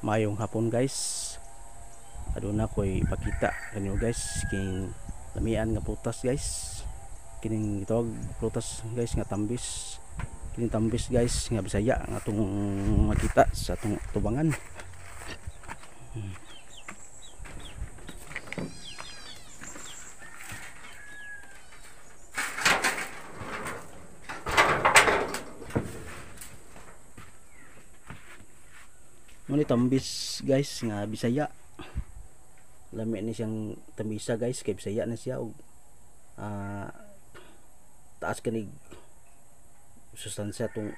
Maayong hapon, guys. Aduna ko'y ipakita kanyo, guys, kining lamian nga prutas, guys. Kining gitawag prutas, guys, nga tambis. Kining tambis, guys, nga Bisaya nga atong makita sa atong tubangan. Muna tambis, guys, nga Bisaya. Lami ni siyang tambisa, guys, kay Bisaya na siya og taas kanig sustansya tong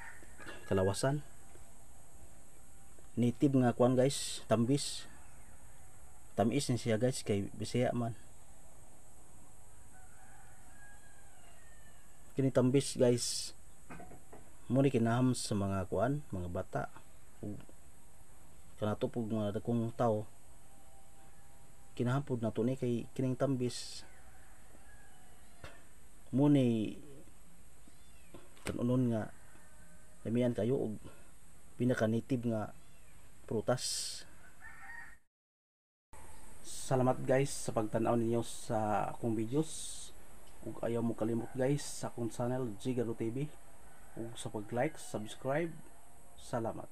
kalawasan. Native nga kuan, guys, tambis. Tamis ni siya, guys, kay Bisaya man. Kini tambis, guys, mo ni kinaham sa mga kuan, mga bata ug kanato pug mga dagkong tao. Kinaham pud nato ni kay kining tambis mo ni kanunon nga lamian kayo og pinaka native nga prutas. Salamat, guys, sa pagtan-aw ninyo sa akong videos ug ayaw mo kalimot, guys, sa akong channel Gigaro TV ug sa pag-like, subscribe. Salamat.